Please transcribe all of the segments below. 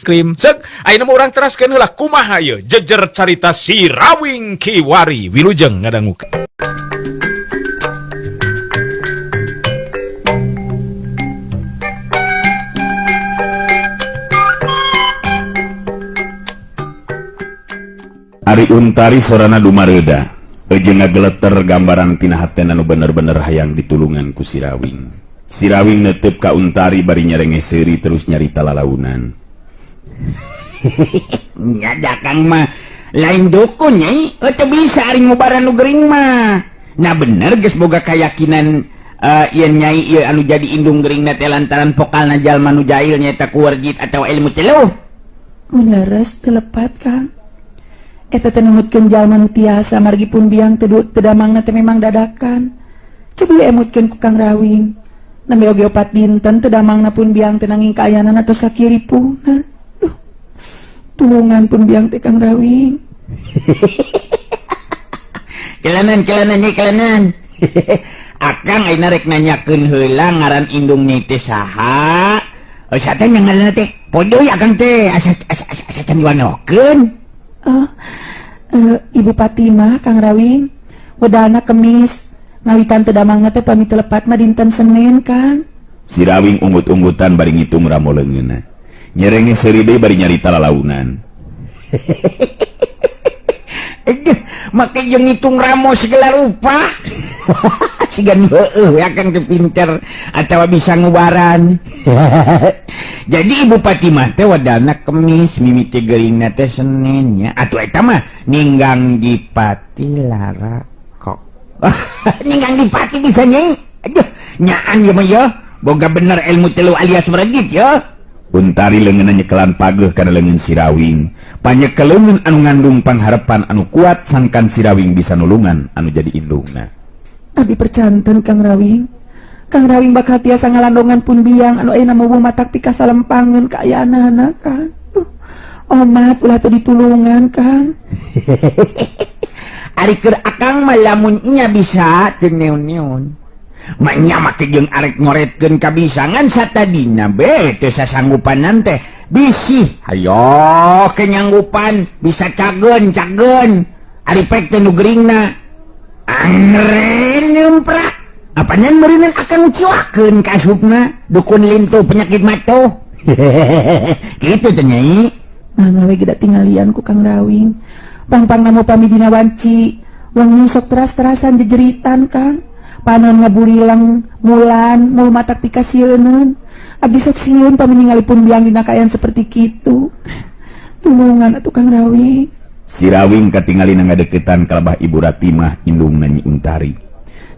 Krim cek ayeuna mah urang teraskeun heula kumaha ieu jejer carita Si Rawing Kiwari. Wilujeng ngadangukeun. Ari Untari sorana dumareuda jeung ngageleter gambaran tina hatena anu bener-bener hayang ditulungan ku Si Rawing. Si Rawing netep ka Untari bari nyerenge seuri terus nyarita lalaunan. Nya dakang mah lain dukun nyai, teu bisa ari ngubaran nu gering mah. Nah bener geus boga keyakinan yen nyai ieu anu jadi indung geringna teh lantaran pokalna jalma nu jahil nyaeta ku warjit atawa ilmu teluh. Mun leres teu lepat Kang. Eta teh numutkeun jalma nu tiasa margi pun biang teu teu damangna teh memang dadakan. Cobi we emutkeun ku Kang Rawing. Nembe oge 4 dinten teu damangna pun biang teh nanging kaayaanana tos sakiripuhna. Duh. Tulungan pun biang teh Kang Rawing. Kelanan kelanan nyai kelanan. Akang ayeuna rek nanyakeun heula ngaran indung nyai teh saha? Asa teh nya ngaranna teh podoy akang teh asa asa asa, asa can diwanokeun. Oh, Ibu Fatimah Kang Rawing wedana Kemis ngawitan teu damangna teh pami teu lepat mah dinten Senin Kang. Si Rawing unggut-unggutan bari ngitung ramo leungeunna. Nyerenge seuri deui bari nyarita lalaunan. Aduh, make jeung ngitung ramo segala rupa. Sigan heueuh ya Kang teh pinter atawa bisa ngubaran. Jadi Ibu Fatimah teh wedana Kemis mimiti geuringna teh Senin nya. Atuh eta mah ninggang dipati lara kok. Ninggang dipati bisa nyai. Aduh, nyaan ieu mah yeuh. Boga bener ilmu telu alias merejit yeuh. Untari leungeunna nyekelan pageuh kana leungeun Si Rawing. Panyekel leungeun anu ngandung pangharepan anu kuat sangkan Si Rawing bisa nulungan anu jadi indungna. Abi percanten Kang Rawing. Kang Rawing bakal tiasa ngalandongan pun biang anu ayeuna mah matak pikasalempangeun kaayaanana Kang. Duh, omat ulah teu ditulungan Kang. Ari keur akang mah lamun nya bisa teu neon-neon. Manya make jeung arek ngoretkeun kabisangan satadina be teu sasanggupanan teh bisi hayo kenyanggupan bisa cageun cageun ari pek teh nu geuringna angren nyumprak apanan meureunan akan nguciwakeun ka asupna dukun lintu penyakit matuh. Kitu teh nyai. Mangga we geda tinggalian ku Kang Rawing pangpang namu pami dina wanci wengi sok teras-terasan jejeritan Kang. Panon ngaburileng mulan mul matak pikasieuneun abdi sok sieun pami ningali pun biang dina kaayaan seperti kitu. Tulungan atuh Kang Rawing. Si Rawing katingali ngadeukeutan kalabah Ibu Ratimah indungna Nyi Untari.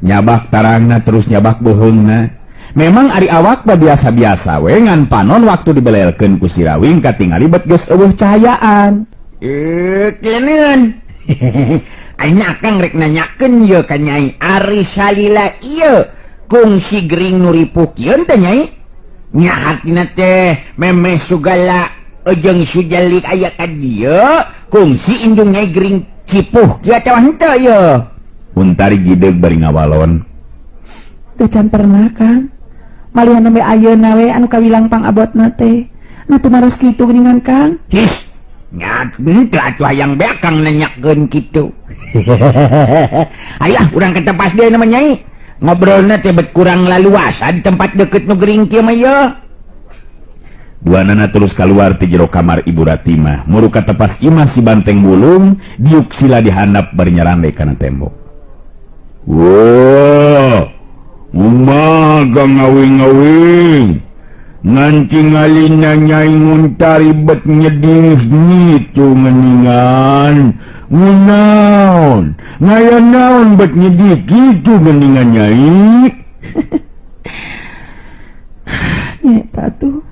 Nyabak tarangna terus nyabak beuheungna. Memang ari awak mah biasa-biasa we ngan panon waktu dibelelkeun ku Si Rawing katingali bet geus eueuh cahayaan. Keuneun. Ayeuna akang rek nanyakeun ieu ka Nyai Ari salila ieu kungsi gering nu ripuh kieu teh Nyai. Nya hartina teh memeh sugala jeung sujelik aya ka dieu kungsi indung Nyai gering kipuh kieu atawa henteu ieu. Untari gideug bari ngawalon. Teu can pernah Kang. Malihan nembe ayeuna we anu kawilang pangabotna teh. Nu tumaros kitu geuningan Kang. Hih. Nya henteu atuh hayang beak Kang nanyakeun kitu. Ayah urang ke tempat deui nama Nyai. Ngobrolna teh bet kurang laluasa di tempat deket nu gering kieu mah ieu. Duanana terus keluar ti jero kamar Ibu Ratimah. Muru ka tepas imah si Banteng Wulung diuk sila dihandap bari nyarande kana tembok. Wah, umaga ngawing-ngawing. Nganti ngalina Nyai Untari bet nyedih ngitu geningan. Ngunaon? Ngaya naon bet nyedih kitu geningan Nyai? Nyeta tuh.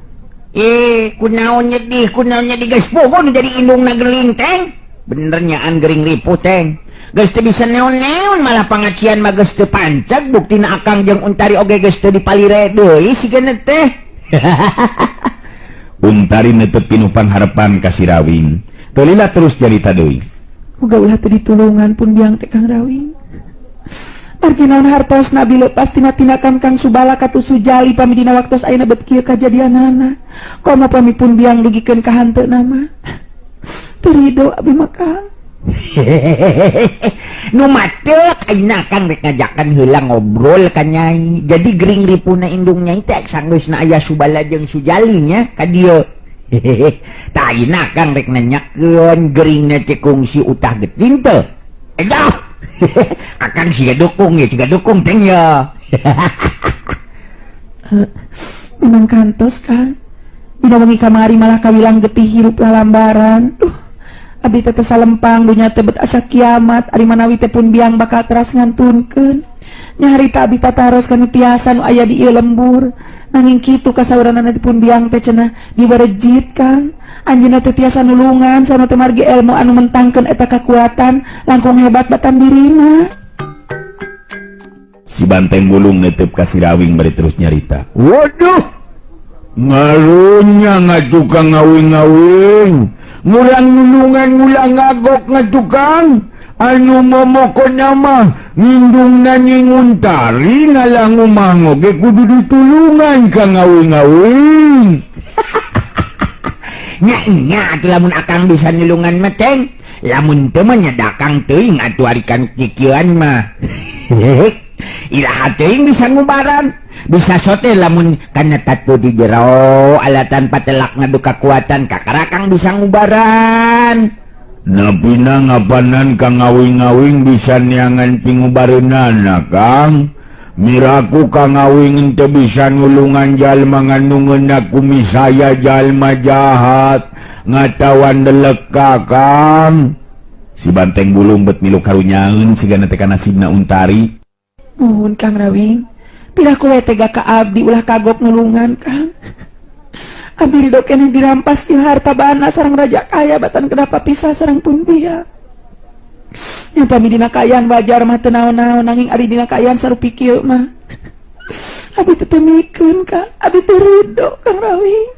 Kunaon nyedih, kunaon nyedih geus poho nu jadi indungna gering teng. Bener nyaan gering ripuh teng. Geus teu bisa neon-neon malah pangacian mah geus teu panceg buktina akang jeung Untari oge geus teu dipalire deui sigana teh. Untari netep pinuh pangharepan ka Si Rawing. Teu lila terus jarita deui. Muga ulah teu ditulungan pun biang teh Kang Rawing. Margi naon hartos nabi lepas tina tindakan Kang Subala katu Sujali pami dina waktos ayeuna bet kieu kajadianana. Komo pami pun biang dugikeun ka hanteuna mah. Teu rido abi mah Kang. Nu matek ayeuna Kang rek ngajakan heula ngobrol ka Nyai. Jadi gering ripuna indung Nyai teh sanggeusna aya Subala jeung Sujali nya ka dieu. Tah ayeuna Kang rek nanyakeun geringna teh kungsi utah geting teh. Edah. Akang siga dukung ya, siga dukung teh ya. Memang kantos Kang. Dina wengi kamari malah kawilang getih hirup lalambaran. Duh. Abdi teh salempang dunya teh bet asa kiamat ari manawi teh pun biang bakal teras ngantunkeun. Nyaharita abdi tataros kanu tiasa nu aya di ieu lembur. Nanging kitu kasauranana di pun biang teh cenah dibarejit Kang. Anjeunna teh tiasa nulungan sama teh margi ilmu anu mentangkeun eta kakuatan langkung hebat batan dirina. Si banteng bulung netep ka si Rawing bari terus nyarita. Waduh, ngarunya ngatukang ngawing-ngawing. Ngurang nulungan ngulang ngagok ngatukang. Anu momokon mah ngindung nanyi nguntari ngalangu mangoge kudu ditulungan ka ngawing-ngawing. Nya nya atuh lamun akang bisa nulungan mah teng. Lamun teu mah nya dakang teuing atuh ari kan kikieuan mah. Iraha teuing bisa ngubaran. Bisa sote lamun kana tatu di jero alatan patelak ngadu kakuatan kakarakang bisa ngubaran. Napina ngapanan kang ngawing-ngawing bisa neangan pingubareunana Kang. Miraku kang ngawing teu bisa nulungan jalma nganungeuna kumisaya jalma jahat ngatawan deleka Kang. Si banteng bulung bet milu karunyaeun sigana teh nasibna Untari. Nuhun Kang Rawing. Piraku we tega ka abdi ulah kagok nulungan Kang. Abdi ridho keneh dirampas ieu harta bana sareng raja kaya batan kenapa pisah sareng pun biang. Nya pami dina kaayaan wajar mah teu naon-naon nanging ari dina kaayaan sarupi kieu mah. Abdi teu temikeun Kang, abdi teu ridho Kang Rawing.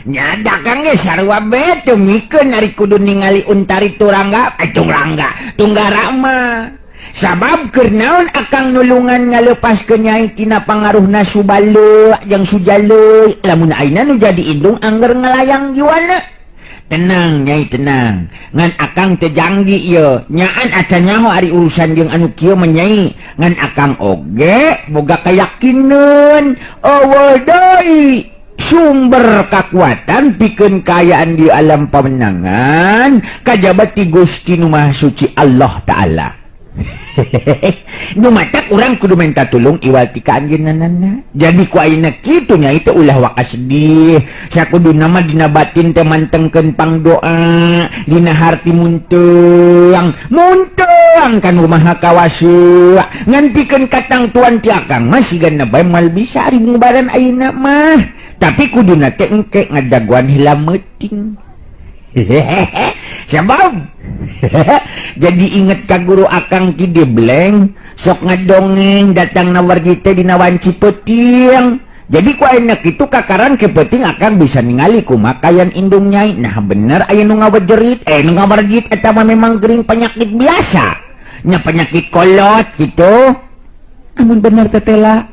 Nya dagang ge sarua be teu mikeun ari kudu ningali Untari turangga, tungrangga, tunggara mah. Sabab keur naon akang nulungan ngalepaskeun Nyai tina pangaruhna Subala jeung Sujali. Lamun ayeuna nu jadi indung angger ngalayang jiwana. Tenang Nyai tenang. Ngan akang teu janggi ieu. Nyaan acan nyaho ari urusan jeung anu kieu mah Nyai. Ngan akang oge boga kayakinan eueuh deui sumber kakuatan pikeun kaayaan di alam pamenangan kajaba ti Gusti Nu Maha Suci Allah Ta'ala. Nu matak urang kudu minta tulung iwal ti ka anjeunna. Jadi ku ayeuna kitu nya itu ulah waka sedih. Sakuduna mah dina batin teh mantengkeun pangdoa, dina harti munteang, munteang kan Maha Kawasa. Ngantikeun katangtuan ti akang mah sigana bae moal bisa ari ngubaran ayeuna mah. Tapi kuduna teh engke ngadaguan heula meuting. Sabab jadi inget ka guru akang ki dibleng sok ngadongeng datang nawar kita dina wanci peuting. Jadi ku ayeuna kitu kakaran ke peuting akang bisa ningali kumakayan indung Nyai. Nah bener aya nu ngawajerit, nu ngawarjit eta mah memang gering penyakit biasa. Nya penyakit kolot gitu. Amun bener tetela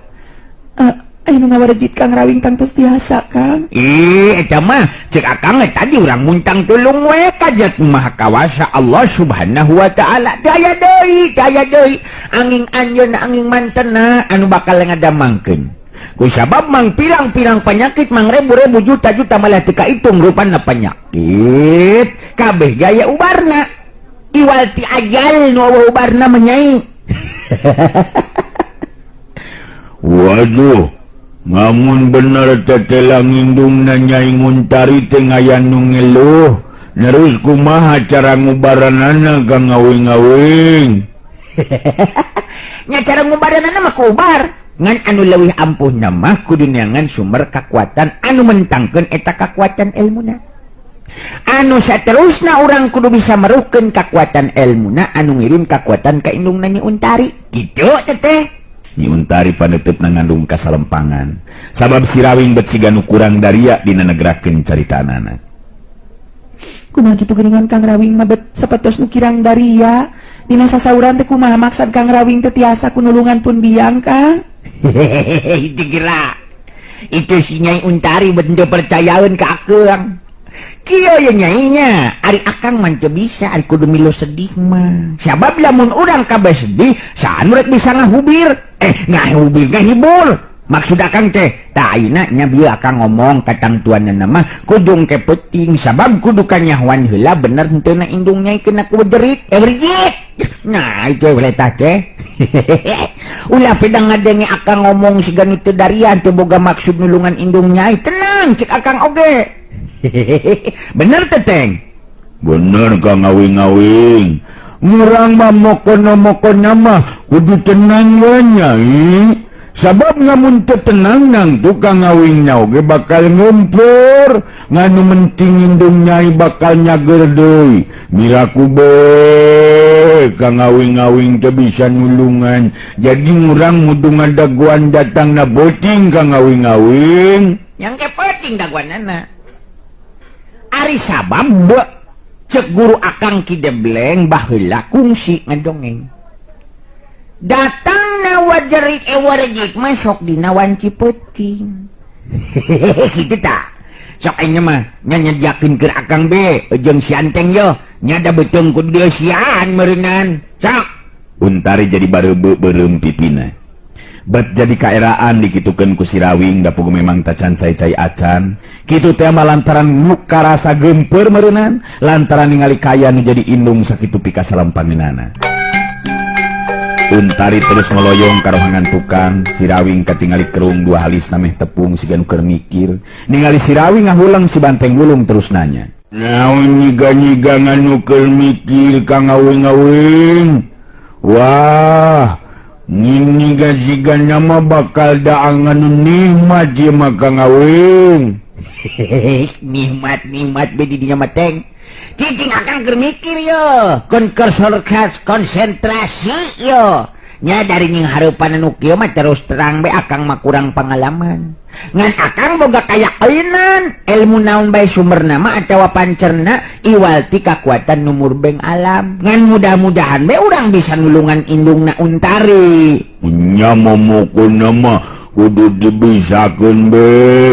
aya nu ngawarjit Kang Rawing tangtos tiasa Kang. Ih eta mah cek akang tadi urang muntang tulung we kajat Maha Kawasa Allah Subhanahu wa Ta'ala. Daya deui, daya deui angin anjeunna angin mantena anu bakal ngadamangkeun. Ku sabab mang pirang-pirang penyakit mang rebu-rebu juta-juta malah teu kaitung rupana penyakit kabeh gaya ubarna. Iwal ti ajal nu eueuh ubarna mah Nyai. Waduh, ngamun bener tetela ngindungna Nyai Nguntari teh ngaya nu ngeluh. Nerus kumaha cara ngubaranana ka ngawing-ngawing? Nya cara ngubaranana mah kubar. Ngan anu leuwih ampuhna mah kudu neangan sumber kakuatan anu mentangkeun eta kakuatan ilmuna. Anu saterusna urang kudu bisa meruhkeun kakuatan ilmuna anu ngirim kakuatan ka indungna Nyi Untari. Kitu teteh. Nyi Untari paneuteup ngandung kasalempangan. Sabab si Rawing bet siga nu kurang daria dina negrakeun caritaanana. Kumaha kitu geuningan Kang Rawing mah bet sapertos nu kirang daria. Dina sasauran teh kumaha maksad Kang Rawing teh tiasa ku nulungan pun biang Kang? Itu kira. Itu si Nyai Untari benda percayaan ke akang. Kieu ya nyainya, ari akang mah teu bisa, ari kudu milu sedih mah. Sabab lamun urang kabeh sedih, saha nu rek bisa ngahubir? Ngahubir ngahibur. Maksud akang teh, tah ayeuna nya bieu akang ngomong ka tangtuanna mah kudu engke peuting sabab kudu kanyahoan heula bener henteu na indung nyai kena ku jerit. Jerit. Nah, itu we tah teh. Ulah pedang ngadenge akang ngomong siga nu teu darian teu boga maksud nulungan indung nyai. Tenang cek akang oge. Bener teh Teng? Bener Kang Awing-awing. Ngurang mah mokono-mokona mah kudu tenang we nyai. Sabab ngamun teu tenang nang tukang ngawing oge bakal ngumpur nganu menting indung nyai bakal nyager deui. Miraku be Kang Awing-awing teu bisa nulungan. Jadi ngurang mudu ngadaguan datang na beuting Kang Awing-awing. Yang ke peuting daguanana. Ari sabab cek guru akang Ki Debleng baheula kungsi ngadongeng. Datang na wajerik ewarejik masuk dina wanci peuting. Gitu tak? Sok aing mah nya nyediakeun keur akang be jeung si Anteng yo nya da beuteung ku dieusian meureunnan. Sok Untari jadi bareubeu beureum pipina. Bet jadi kaeraan dikitukeun ku si Rawing da pugu memang tacan cai-cai acan. Kitu teh mah lantaran nu karasa geumpeur meureunnan, lantaran ningali kaya nu jadi indung sakitu pikasalampangeunana. Untari terus ngeloyong ka rohangan tukang, si Rawing katingali kerung dua halis nameh tepung siga nu keur mikir. Ningali si Rawing ngahulang si Banteng Wulung terus nanya. Naon nyiga-nyiga nganu keur mikir Kang Awing-awing? Wah, nyiga siga nama bakal daangan nikmat ieu mah Kang Awing. Nikmat nikmat be di dinya mah Teng. Cicing akang keur mikir yo, kon keur konsentrasi yo. Nya dari nying hareupan anu kieu mah terus terang be akang mah kurang pengalaman. Ngan akang boga kayakeunan ilmu naon bae sumberna mah atawa pancerna iwal ti kakuatan nu murbeng alam. Ngan mudah-mudahan be urang bisa nulungan indungna Untari. Nya momokona mah kudu dibisakeun be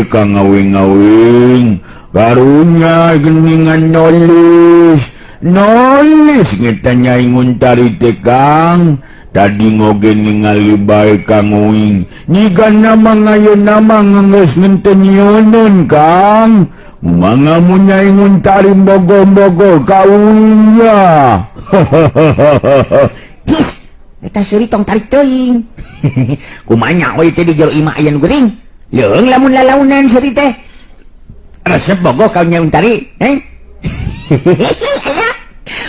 Kang Awing-awing. Karunya geningan nolis nolis ngeta Nyai Untari teh Kang. Tadi ngoge ningali bae Kang Uing. Nyiga nama ngayeuna mah geus ngenten nyieunun Kang. Mangga mun Nyai Untari bogo-bogo ka Uing ya. His, eta seuri tong tarik teuing. Kumaha nya we teh di jero imah aya nu geuring. Leung lamun lalaunan seuri teh. Resep bogo ka Nyai Untari, eh?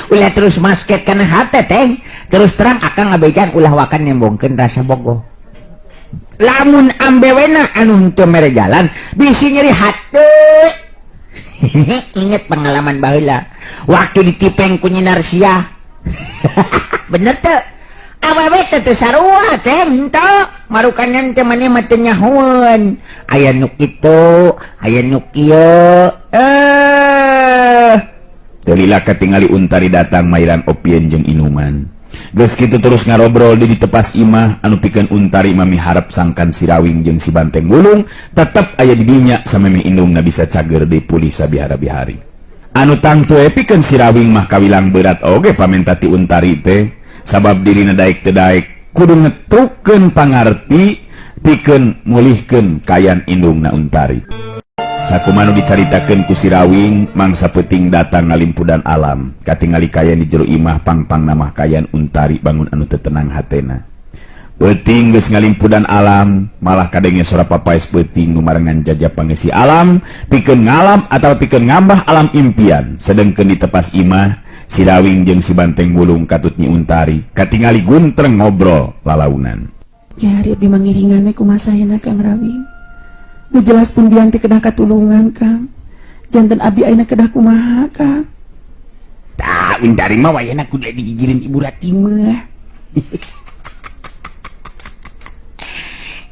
Ulah terus masket kana hate teh. Terus terang akang ngabejan ulah wakan nyembongkeun rasa bogo. Lamun ambewena anu henteu mere jalan bisi nyeri hate. Ingat pengalaman baheula waktu ditipeng ku Nyi Narsiah. Bener teu? Awewe teh teu sarua teh henteu. Marukanan teh maneh mah teu nyahoeun. Aya nu kitu, aya nu kieu. Teu lila katingali Untari datang mairan opien jeung inuman. Geus kitu terus ngarobrol di tepas imah anu pikeun Untari mah miharep sangkan si Rawing jeung si Banteng Wulung tetep aya di dinya samemeh indungna bisa cager deui pulih sabihara-bihari. Anu tangtu we pikeun si Rawing mah kawilang berat oge pamenta ti Untari teh sabab dirina daek teu daek kudu ngetrukeun pangarti pikeun mulihkeun kayan indungna Untari. Sakumanu dicaritakeun ku si Rawing mangsa peuting datang ngalimpudan alam katingali kayan di jero imah pangpang namah kayan Untari bangun anu teu tenang hatena. Peuting geus ngalimpudan alam malah kadenge sora papaes peuting nu marengan jajap pangeusi alam pikeun ngalam atawa pikeun ngambah alam impian. Sedengkeun di tepas imah si Rawing jeung si Banteng Wulung katut Nyi Untari katingali guntreng ngobrol lalaunan. Ya ari abdi mangiringan we kumaha sayana Kang Rawing. Nu jelas pun biang teh kedah katulungan Kang. Janten abdi ayeuna kedah kumaha Kang? Tah Untari mah wayahna kudu digigireun Ibu Ratimah.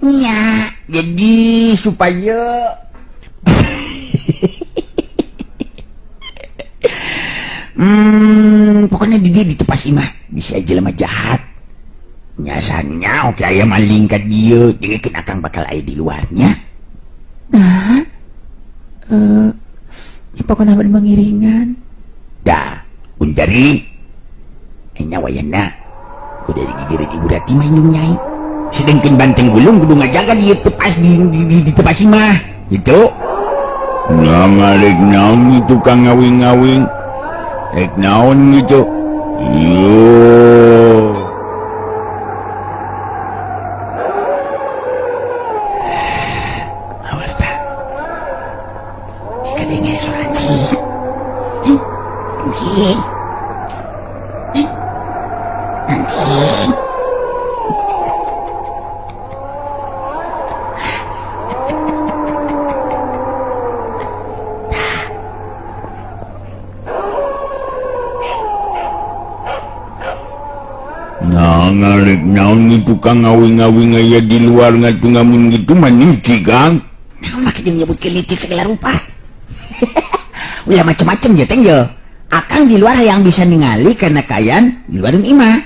Nya, jadi supaya Pokoknya di dia di tepas imah bisa jelema jahat. Nyasanya oke aya maling ka dieu, dengekeun akang bakal aya di luarnya. Nah, pokoknya bade mengiringan. Dah, Untari. Enya wayana. Kudu digigireun Ibu Rati mah indung nyai. Sedengkeun banteng gulung kudu ngajaga di tepas di tepas imah. Gitu. Nah, ngarek naon itu Kang ngawing-ngawing. Rek naon gitu. Yo. Awas ta. Kadenge suara anjing. Anjing. Anjing. Nah, ngarek naon itu Kang ngawing-ngawing aya di luar ngatu ngamun gitu mah licik Kang. Nah, make jeung nyebutkeun licik segala rupa. Ulah macem-macem ya teh ye. Akang di luar yang bisa ningali karena kayan di luar imah.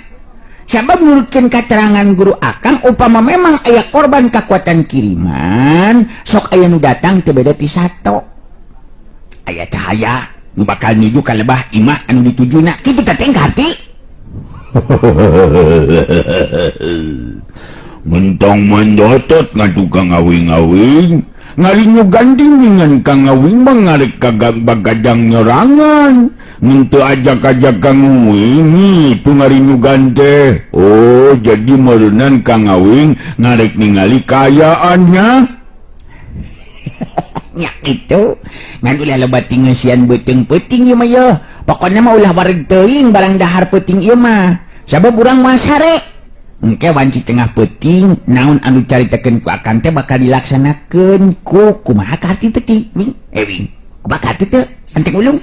Sabab nurutkeun katerangan guru akang upama memang aya korban kekuatan kiriman, sok aya nu datang teu beda ti sato. Aya cahaya nu bakal nuju ka lebah imah anu ditujuna. Kitu teh teh hati. Mentong mendotot ngatukang ngawing-ngawing ngarinyu ganding dengan kang ngawing mah ngarek kagak bagadang nyerangan minta ajak-ajak kang ngawing itu ngarinyu gante. Oh jadi merenan kang ngawing ngarek ningali kayaannya. Nya itu ngan ulah lebat tingesian beuteung peuting ieu mah yeuh. Pokoknya mah ulah wareg teuing barang dahar peuting ieu mah. Sabab urang mah sare. Engke wanci tengah peuting naon anu caritakeun ku akang teh bakal dilaksanakeun ku kumaha ka hati teh wing wing. Kumaha ka hati teh anteng ulung.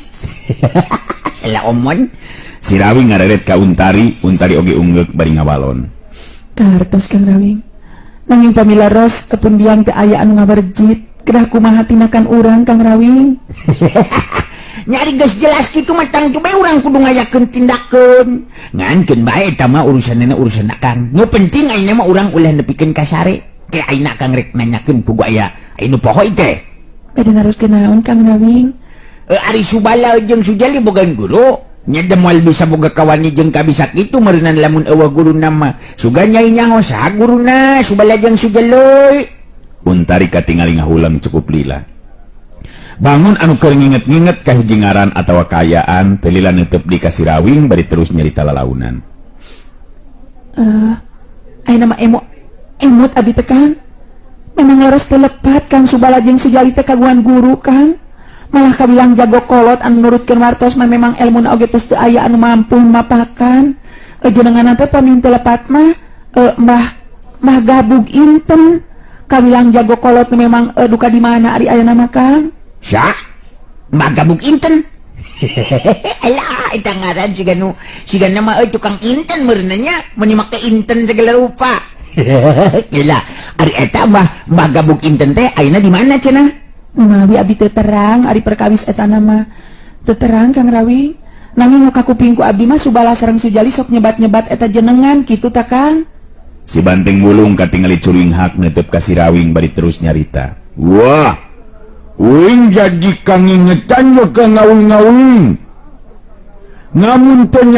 Salah omon. Si Rawing ngareret ka Untari, Untari oge unggeuk bari ngawalon. Kahartos Kang Rawing. Nanging pamila ros epun biang teh aya anu ngabarjit. Kedah kumaha tinakan urang Kang Rawing. Nyari geus jelas kitu mah tangtu bae urang kudu ngayakeun tindakeun. Ngankeun bae eta mah urusanna urusan akang. Nu penting ayeuna mah urang ulah nepikeun ka sare. Ke ayeuna akang rek nanyakeun pugu aya anu poho teh. Bade naroskeun naon Kang Rawing? Ari Subala jeung Sujali boga guru. Nya moal bisa boga kawani jeung kabisa kitu meureunnan lamun eueuh guruna mah. Sugan nyai nyaho saha guruna Subala jeung Sujali. Untari katingali ngahulang cukup lila. Bangun anu keur nginget-nginget ka hiji ngaran atawa kaayaan teu lila neuteup di ka si Rawing bari terus nyarita lalaunan. Ayeuna mah emot abi teh Kang. Memang leres teu lepat Kang Subala jeung Sujali teh kaguan guru Kang. Malah kabilang jago kolot anu nurutkeun wartos mah memang elmuna oge tos teu aya anu mampu mapakan. Jenenganna teh pamin teu lepat mah Mbah Gabug Inten. Kabilang jago kolot nu memang duka di mana ari ayeuna mah Kang? Syah, Mbah Gabug Inten. Alah, eta ngaran siga nu siga nama tukang inten meureunna nya, mun make inten segala rupa. Gila, ari eta Mbah Gabug Inten teh ayeuna di mana cenah? Mawi abi teu terang ari perkawis eta nama. Teu terang Kang Rawing. Nanging nu kakuping ku abdi mah Subala sareng Sujali sok nyebat-nyebat eta jenengan kitu ta Kang? Si Banteng Wulung katingali curinghak neuteub ka si Rawing bari terus nyarita. Wah, wing jadi kangingetan ye ka ngawing-ngawing. Namun teu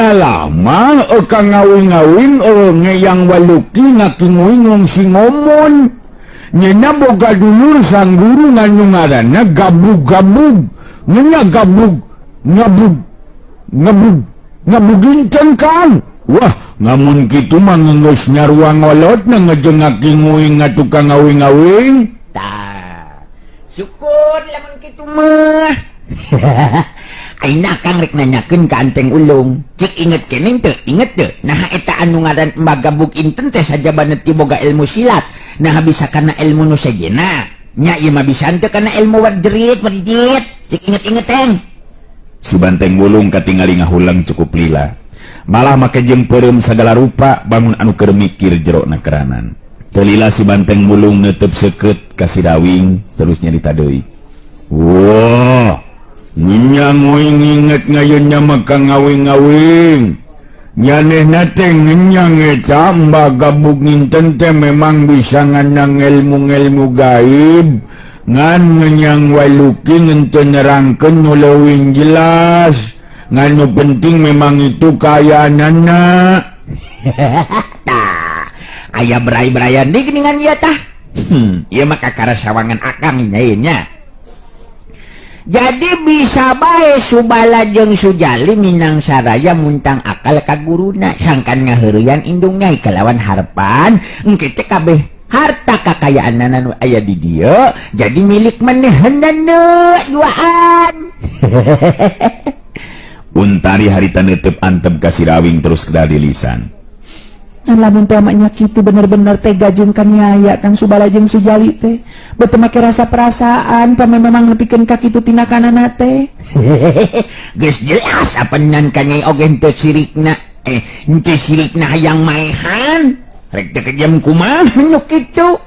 mah ka ngawing-ngawing ngeyang waluki ngakinguing si ngomon. Nyena boga dulur sang guru nganu ngaranna gabug-gabug. Nyena gabug, ngabug, ngabug, ngabuginten Kang. Wah, ngamun kitu mah geus nyarua ngolot na ngejeng ngakinguing ngatukang ngawing-ngawing. Tah, syukur lamun kitu mah. Ayeuna Kang rek nanyakeun ka Anteng Ulung. Cik inget keneh teu? Inget teu? Naha eta anu ngaran Mbah Gabug Inten teh sajabana ti boga ilmu silat. Naha bisa kana ilmu nu sejenna. Nya ieu mah bisa teu kana ilmu warjerit warjit. Cik inget-inget teng. Si Banteng Wulung katingali ngahulang cukup lila. Malah make jeung peureum sagala rupa bangun anu keur mikir jero na keranan. Teu lila si Banteng Wulung neuteub seukeut ka si Rawing terus nyarita deui. Wah, Ngenyang uing inget ngayunnya maka ngawing-ngawing. Nyanehna teh ngenyang eta Mbah Gabug nginten teh memang bisa nganang ilmu-ilmu gaib. Ngan ngenyang waluki ngenteu nerangkeun nu leuwih jelas. Ngan nu penting memang itu kaayaanana. Tah, aya berai-beraian deui geuningan ieu tah. Ieu mah kakara sawangan akang nya. Jadi bisa bae Subala jeung Sujali minang saraya muntang akal ka guruna sangkan ngaheureuyan indung nyai kalawan harepan engke teh kabeh harta kakayaanana nu aya di dieu jadi milik manehanana duaan. Untari harita neuteub antep ka Sirawing terus kedah di lisan. Lamun teh nya kitu bener-bener tega jeung kaniaya Kang Subala jeung Sujali teh. Beuteung make rasa perasaan pame memang nepikeun ka kitu tindakanana teh. Geus jelas apanan ka nyai oge henteu sirikna. Henteu sirikna hayang maehan. Rek teu kejam kumaha nu kitu.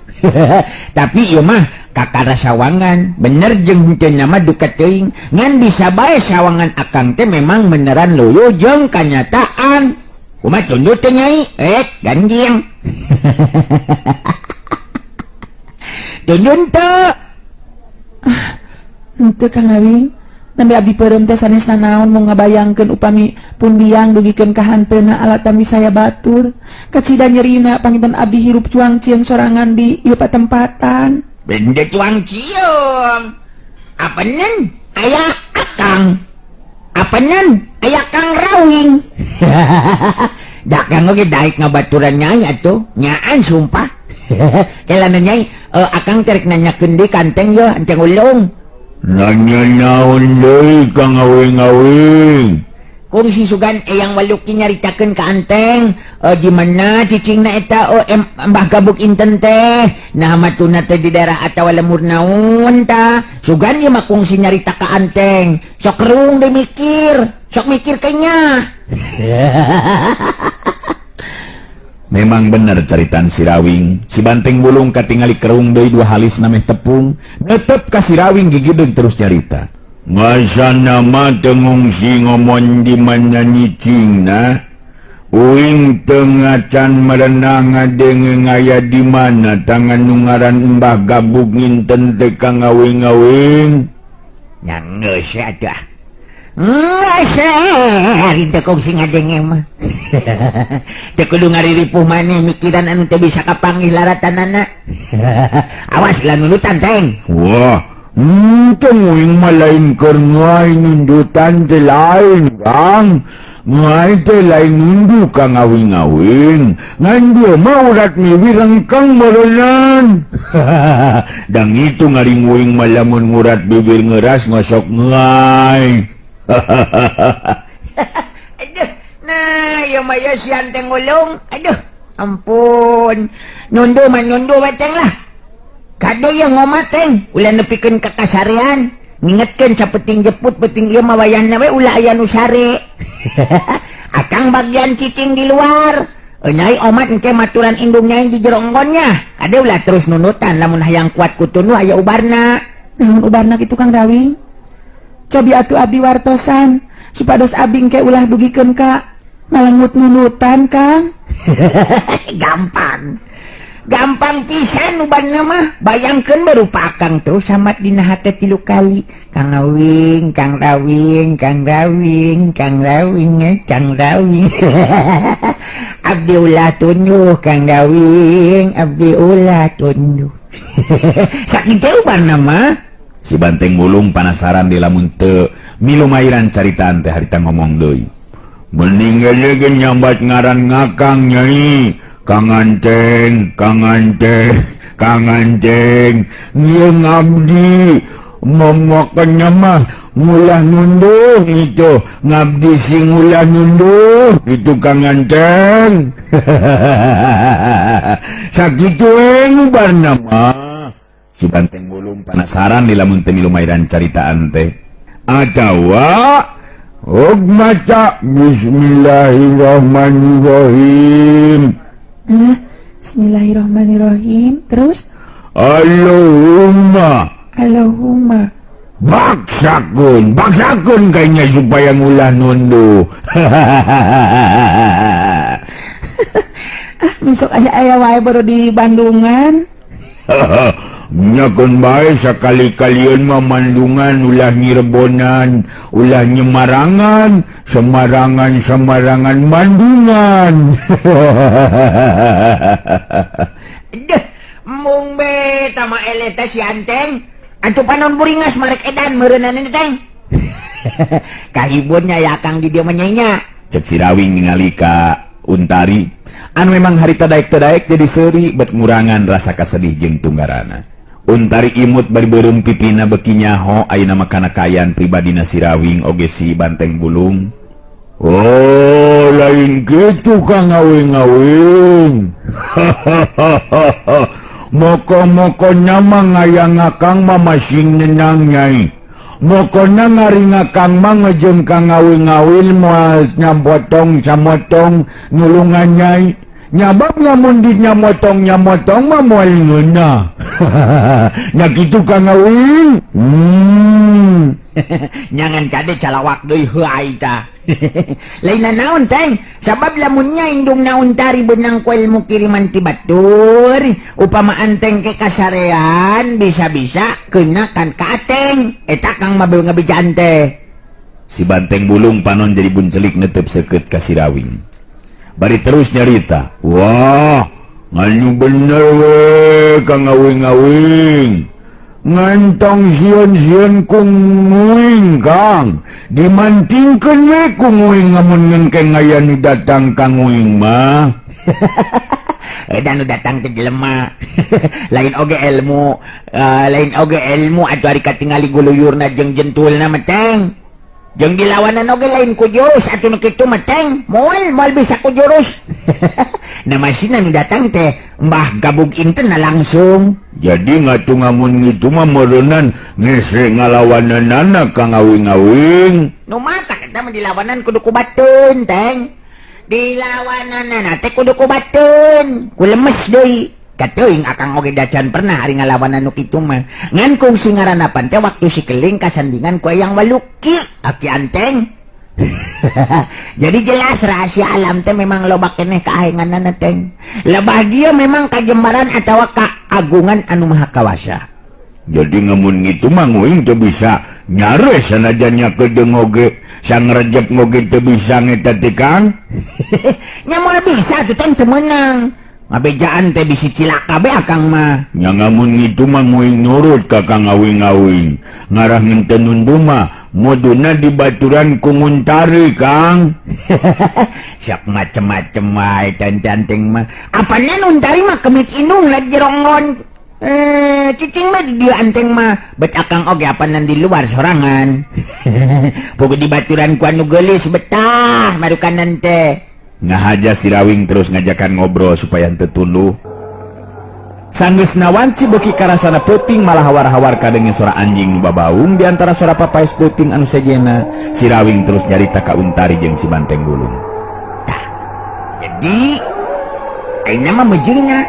Tapi ieu mah kakara sawangan bener jeung henteu mah duka teuing. Ngan bisa bae sawangan akang teh memang beneran luyuh jeung kanyataan. Kumaha tunduk teh nyai? Ganjing. Tundun teu? Henteu Kang Awing. Nembe abdi peureum teh sanes nanaon mau ngabayangkeun upami pun biang dugikeun ka hanteuna alatan wisaya batur. Kacida nyerina panginten abdi hirup cuang cieung sorangan di ieu patempatan. Benda cuang cieung. Apanan? Aya akang. Apanan? Aya Kang Rawing. Dagang oge daek ngabaturan nyai atuh. Nyaan sumpah. Kelana nyai, akang terek nanyakeun deui kanteng yeuh, anteng ulung. Nanya naon deui Kang Awing-awing? Kungsi sugan eyang waluki nyaritakeun ka anteng, di mana cicingna eta Mbah Gabug inten teh. Nah matuna teh di daerah atawa lemur naon tah. Sugan ieu mah kungsi nyarita ka anteng. Sok kerung deui mikir, sok mikir kenya. Memang bener caritaan Sirawing. Si Banteng Bulung katingali kerung deui dua halis nameh tepung. Netep ka Sirawing gigideg terus nyarita. Ngasana mah teu ngungsi ngomong di mana nyicingna. Uing teu ngacan merenang ngadenge ngaya di mana tangan nu ngaran Mbah Gabug nginten teh ka ngawing-ngawing. Nya geus atuh. Geus ari teu kungsi ngadenge mah. Teu kudu ngariripuh maneh mikiran anu teu bisa kapanggih laratanana. Awas lah nundutan teng. Wah, teu uing mah lain keur ngae nundutan teh lain, Kang. Ngae teh lain nundu ka ngawing-ngawing. Ngan dia mah urat miwi rengkang meureunan. Dang itu ngaring uing mah lamun ngurat bibir ngeras ngosok ngae. Aduh, nah ieu mah ieu si anteng ulung. Aduh, ampun. Nundu mah nundu we teng lah. Kade ieu ngomat teng, ulah nepikeun ka kasarean. Ngingetkeun sapeting jeput penting ieu mah wayahna we ulah aya nu sare. Akang bagian cicing di luar. Nyai omat engke maturan indung nyai di jero enggonnya. Kade ulah terus nunutan lamun hayang kuat ku tunduh aya ubarna. Naon ubarna kitu Kang Rawing? Cobi atuh abdi wartosan supados abdi engke ulah dugikeun ka ngalengut nunutan Kang. Gampang. Gampang pisan ubarna mah. Bayangkeun barupa akang terus samat dina hate 3 kali. Kang Awing, Kang Rawing, Kang Rawing, Kang Rawing, Kang Rawing. Abdi ulah tunduh Kang Rawing, abdi ulah tunduh. Sakitu ubarna mah. Si Banteng Bulung panasaran di lamun teu milumairan caritaan teh harita ngomong deui. Mending ge nyambat ngaran ngakang nyai. Kang Anteng, Kang Anteng, Kang Anteng. Ieu ngabdi momokeunnya mah ngulah nunduh gitu. Ngabdi sing ngulah nunduh gitu Kang Anteng. Sakitu we ubarna mah. Si Banteng Bulung penasaran di lamun teu milumairan caritaan teh. Atawa og maca bismillahirrahmanirrahim. Bismillahirrahmanirrahim. Terus Allahumma Allahumma Baksakeun, baksakeun kayaknya supaya ngulah nunduh. Ah, besok aya aya wae baru di Bandungan. Nyakeun bae sakali-kalian mah Mandungan, ulah Nyirebonan, ulah Nyemarangan, Semarangan Semarangan Bandungan. Deh, mung be tama eleh teh si Anteng. Atuh panon buringas marek edan meureunana teh. Kahibunnya ya Kang di dieu mah nya. Cek si Rawing ningali ka Untari anu memang harita daek teu daek jadi seuri bet ngurangan rasa kasedih jeung tunggarana. Untari imut bari beureum pipina beki nyaho ayeuna mah kana kaayaan pribadina si Rawing oge si Banteng Bulung. Oh, lain kitu Kang Awing-awing. Moko-moko nyama ngayang Kang mah masing nenang nyai. Mokona ngaringa Kang mah ngejeng Kang Awing-awing moal nyapotong samotong nulungan nyai. Nyabab ngamun di nyamotong nyamotong mah moal ngeunah. Nya kitu Kang Awing. Nyangan kade calawak deui heuai tah. Lain naon teng, sabab lamunnya indung naon tari benang ku ilmu kiriman ti batur, upama anteng ke kasarean bisa-bisa kena kan ka ateng. Eta Kang mah beu ngabejaan teh. Si Banteng Bulung panon jadi buncelik netep seukeut ka si Rawing. Bari terus nyarita, wah, nganu bener we Kang Awing-awing. Ngantong sieun-sieun ku nguing Kang, dimantingkeun we ku nguing ngamun ngengkeng aya nu datang ka nguing mah. Edan nu datang teh jelema. Lain oge ilmu, lain oge ilmu atuh ari katingali guluyurna jeung jentulna mah teng. Jeung dilawanan oge lain ku jurus atuh nu kitu mah teng. Moal moal bisa ku jurus. Nah masina nu datang teh Mbah Gabug Inten langsung. Jadi ngatu ngamun gitu mah meureunnan ngese ngalawananana Kang Awing-awing. Nu matak eta mah dilawanan kudu ku batun teng. Dilawananana teh kudu ku batun, ku lemes deui. Kateuing akang oge dacan pernah ari ngalawanan nu kitu mah. Ngan kungsi ngaranna pan teh waktu si keling kasandingan ku Eyang Waluki, Aki Anteng. Jadi jelas rahasia alam teh memang loba keneh kaahenganana teng. Lebah dia memang kajembaran atawa kaagungan anu maha kawasa. Jadi ngamun gitu mah nguing teu bisa nyares sanajan nya kedeung oge, sangrejep oge teu bisa ngeta teh Kang. Nya moal bisa tuh teng teu meunang. Ngabejaan teh bisi cilaka be akang mah. Nya ngamun gitu mah nguing nurut ka Kang Awing-awing. Ngarah ngenten nundu mah muduna di baturan ku Nguntari Kang. Siap macem-macem wae tantanteng mah. Apanya Nuntari mah kemit indung lah jeronggon. Cicing mah di dieu anteng mah. Bet akang oge apanan di luar sorangan. Pugu di baturan ku anu geulis betah marukanan teh. Ngahaja si Rawing terus ngajakan ngobrol supaya henteu tunduh. Sanggeus wanci beuki karasana peuting malah hawar-hawar kadenge sora anjing nu babaung di antara sora papaes peuting anu sejena. Si Rawing terus nyarita ka Untari jeung si Banteng Bulung. Tah, jadi ayeuna mah mejeungna.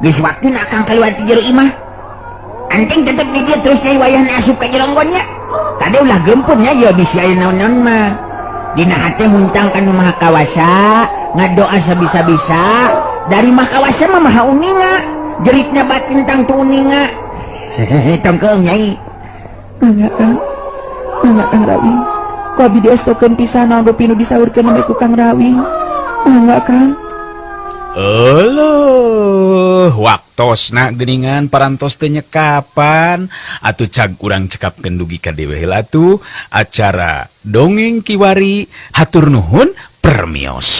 Geus waktuna akang kaluar ti jero imah. Anteng tetep di dieu terus nyai wayahna asup ka jeronggonnya. Kade ulah gempun nya ieu bisi aya naon-naon mah. Dina hate huntang ka nu Maha Kawasa, ngadoa sabisa-bisa. Dari Maha Kawasa mah maha uninga. Jeritna batin tang tu uninga. Tong keung nyai. Mangga Kang. Mangga Kang Rawing. Ku abi diestokeun pisan naon rupi nu disaurkeun nembe ku Kang Rawing. Mangga Kang. Euleuh, waktosna geuningan parantos teh nyekapan atuh cag urang cekapkeun dugi ka dewe heula tuh acara dongeng kiwari. Hatur nuhun, permios.